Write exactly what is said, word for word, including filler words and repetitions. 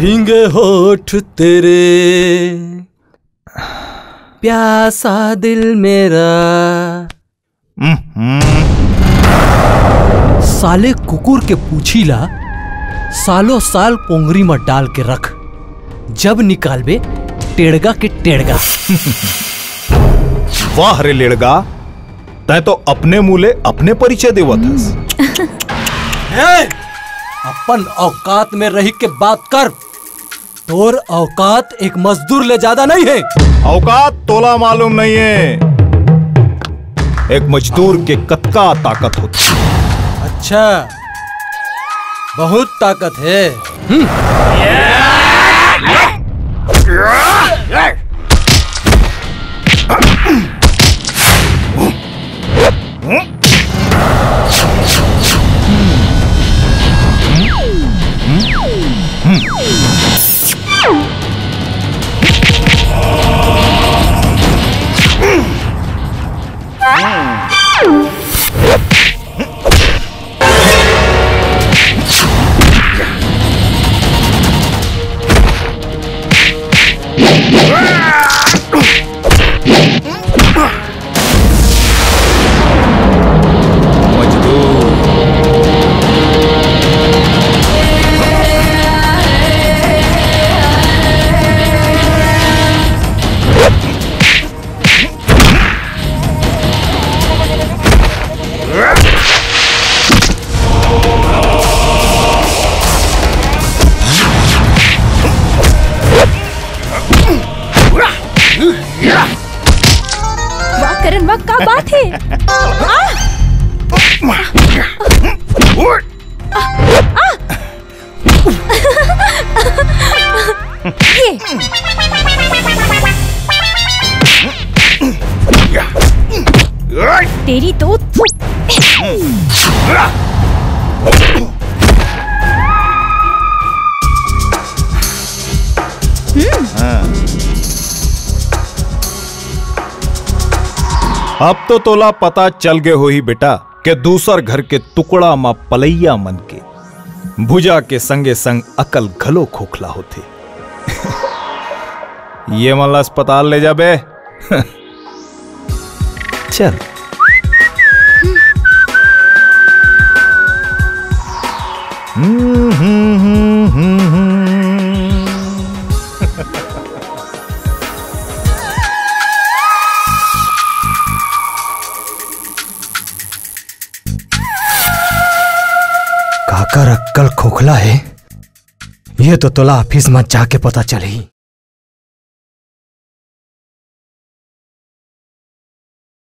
भींगे होठ तेरे, प्यासा दिल मेरा। साले कुकुर के पूछी ला सालों साल पोंगरी म डाल के रख, जब निकालबे टेड़गा के टेड़गा। वाह रे लेड़गा, तैं तो अपने मुँह ले अपने परिचय देवत हस। ए, अपन औकात में रही के बात कर। तोर औकात एक मजदूर ले ज्यादा नहीं है। औकात तोला मालूम नहीं है, एक मजदूर के कतका ताकत होती। अच्छा, बहुत ताकत है। हम्म। वाह करण, वाह, का बात है? आ! आ! आ! ये। तेरी तो, थू। हम्म। हाँ। अब तो तोला पता चल गे होही बेटा, के दूसर घर के टुकड़ा म पलैया मन के भुजा के संगे संग अकल घलो खोखला होथे। ये मन ला अस्पताल ले जाबे। चल। हम्म, हम्म, हम्म, हम्म, हम्म। काकर अक्कल खोखला हे, ये तो तोला ऑफिस म जाके पता चलही।